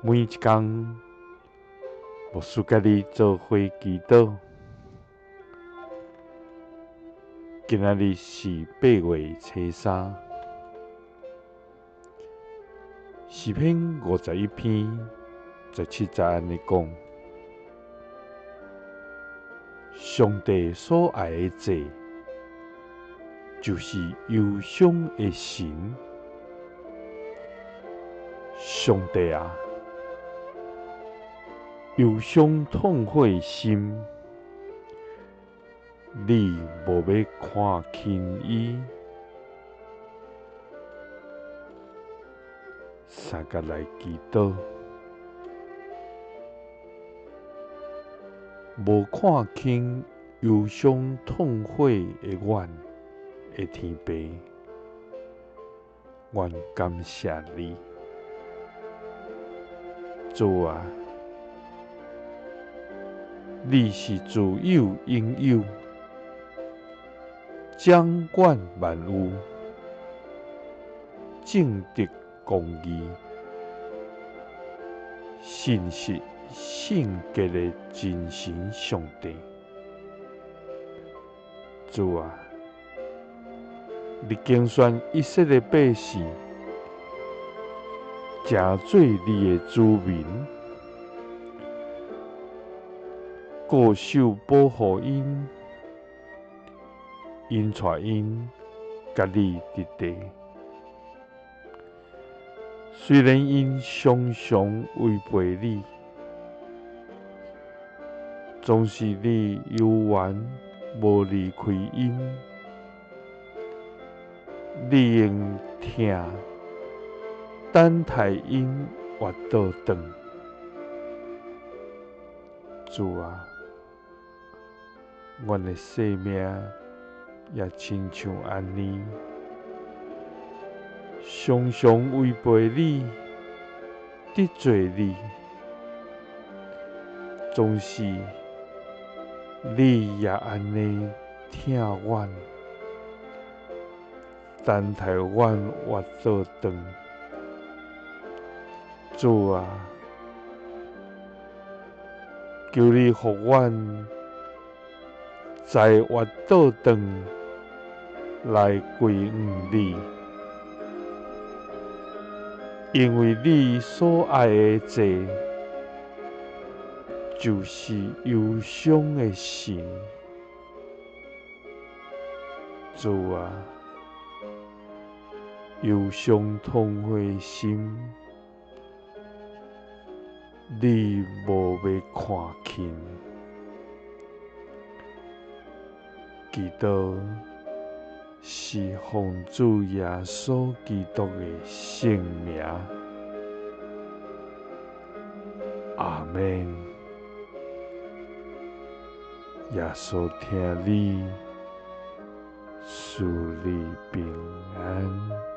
每一工，牧師佮你做伙祈禱。今仔日是8月初三，詩篇51篇17節按呢講：上帝所愛的祭，就是憂傷的神。上帝啊，憂傷痛悔的心，你無欲看輕伊。三佮來祈禱，無看輕憂傷痛悔的阮的天父，阮感謝你，主啊，你是自有永有，掌管萬有，正直公義，信實聖潔的真神上帝。主啊，你揀選以色列百姓，成做你的子民，固守保護𪜶，引帶𪜶佮你佇地。雖然𪜶常常違背你，總是你猶原無離開𪜶。你用疼等待𪜶活倒轉。主啊，阮的生命也親像按呢，常常違背你，得罪你，總是你也按呢疼阮，等待阮活倒轉。主啊，求你予阮在活倒轉來歸向你，因為你所愛的祭，就是憂傷的心。主啊，憂傷痛悔的心，你無欲看輕。祈禱是奉主耶穌基督的聖名。阿們。耶穌疼你，賜你平安。